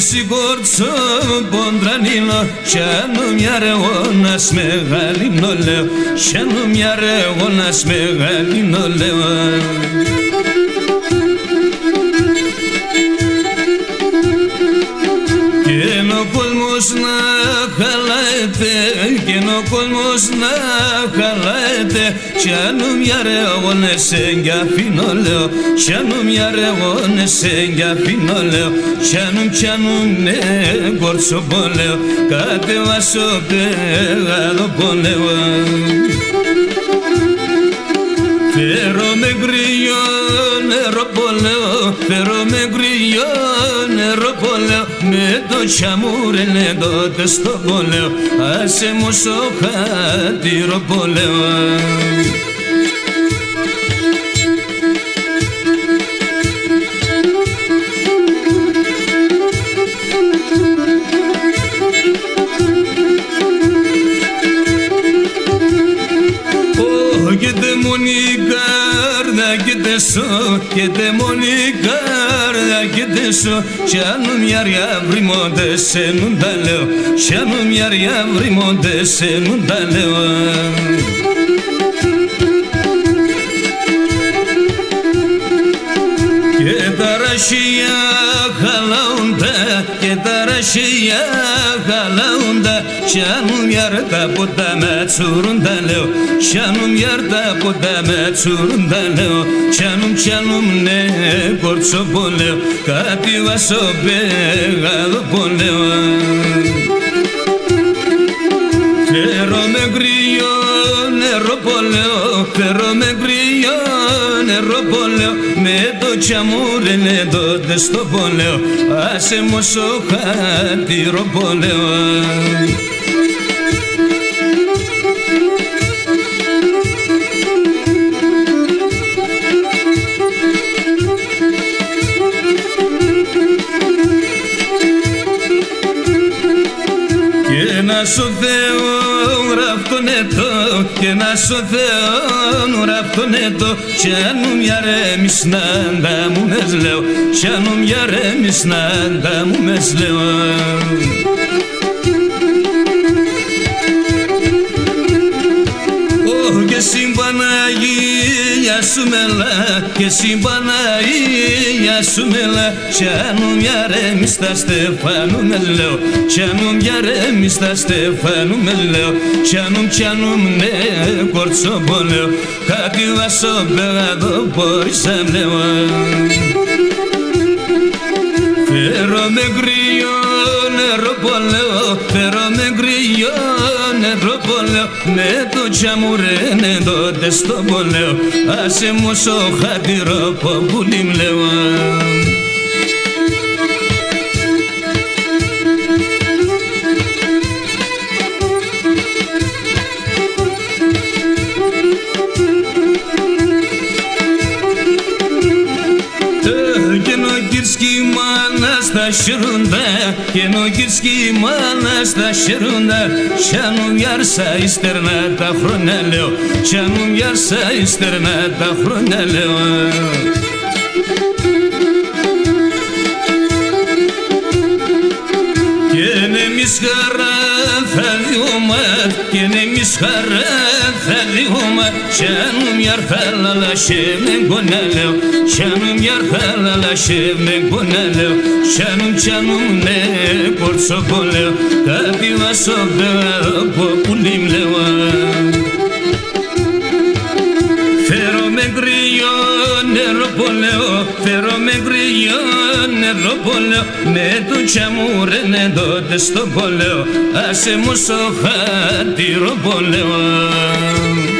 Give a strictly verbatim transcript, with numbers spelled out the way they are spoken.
Σ' η Κόρτσο ποντρανίνω, κι άν' ουμ ярε εγώ να σ' μεγαλύνω, λέω, κι άν' ουμ ярε εγώ να σ' μεγαλύνω, λέω. Κι έν' ο κόσμος να χαλάεται, κι έν' ο κόσμος να χαλάεται, κι άν' ουμ ярε εγώ να σ' εγκιαφύνω, λέω, κι άν' ουμ ярε εγώ να σ' εγκιαφύνω, λέω, κι άν' ουμ, κι άν' ουμ, ναι, Κόρτσο πον, λέω, κατεβάσω πέγαδο πον, λέω. Φέρω με κρύο νερό πον, λέω, φέρω με κρύο νερό πον, λέω, με το τσαμούρ' έν' έτοτε σ' το πον, λέω, άσε μ' οσο χατήρο πον, λέω. Ω, και τεμόν η καρδακίτ' εσώ, και τεμόν η καρδακίτ' εσώ, κι άν' ουμ яр' οι αυρήμοντες σ' ενούνταν, λέω, κι άν' ουμ яр' οι αυρήμοντες σ' ενούνταν, λέω. Και τα ραχία χαλάουνταν, και τα ραχία χαλάουνταν, κι άν' ουμ яр' τα πόντα μ' ατσουρούνταν, λέω, κι άν' ουμ яр' τα πόντα μ' ατσουρούνταν, λέω, κι άν' ουμ, κι άν' ουμ, ναι, Κόρτσο πον, λέω, κατηβάσω πέγαδο πον, λέω. Φέρω με κρύο νερό πον, λέω, φέρω με κρύο νερό πον, λέω, με το τσαμούρ' έν' έτοτε σ' το πον, λέω, άσε μ' οσο χατήρο πον, λέω. Και να σ' ο Θεόν γραφτόν έτο, και να σ' ο Θεόν γραφτόν έτο, κι άν' ουμ яр' εμείς να νταμούμες, λέω, κι άν' ουμ яр' εμείς να νταμούμες, λέω. Ω, και σην Παναγία σου μελά, και σην Παναγία σου μελά, κι άν' ουμ яр' εμείς θα στεφανούμες, λέω, κι άν' ουμ яр' εμείς θα στεφανούμες, λέω, κι άν' ουμ, κι άν' ουμ, ναι, Κόρτσο πον, λέω, κατηβάσω πέγαδο πον, ρίζα μ', λέω. Φέρω με κρύο νερό πον, λέω, φέρω με κρύο νερό πον, λέω, με το τσαμούρ' έν' έτοτε σ' το πον, λέω, άσε μ' οσο χατήρο πον, πουλί μ', λέω. Ε, κι έν' ο Κύρς κι η μάνα σ' τα χ̌ρούντα, κι έν' ο Κύρς κι η μάνα σ' τα χ̌ρούντα, κι άν' ουμ яр' σα ύστερνα τα χρόνια, λέω, κι άν' ουμ яр' σα ύστερνα τα χρόνια, λέω. Κι έν' εμείς χαράν θα διώμεθ', κι έν' εμείς χαράν θα διώμεθ', κι άν' ουμ яр' θα λαλαχεύ'νε γονά, λέω, κι άν' ουμ яр' θα λαλαχεύ'νε γονά, λέω, κι άν' ουμ, κι άν' ουμ, ναι, Κόρτσο πον, λέω, κατηβάσω πέγαδο πον, πουλί μ', λέω. Φέρω με κρύο νερό πον, λέω, φέρω με κρύο νερό πον, λέω, με το τσαμούρ' έν' έτοτε σ' το πον, λέω, άσε μ' οσο χατήρο πον, λέω.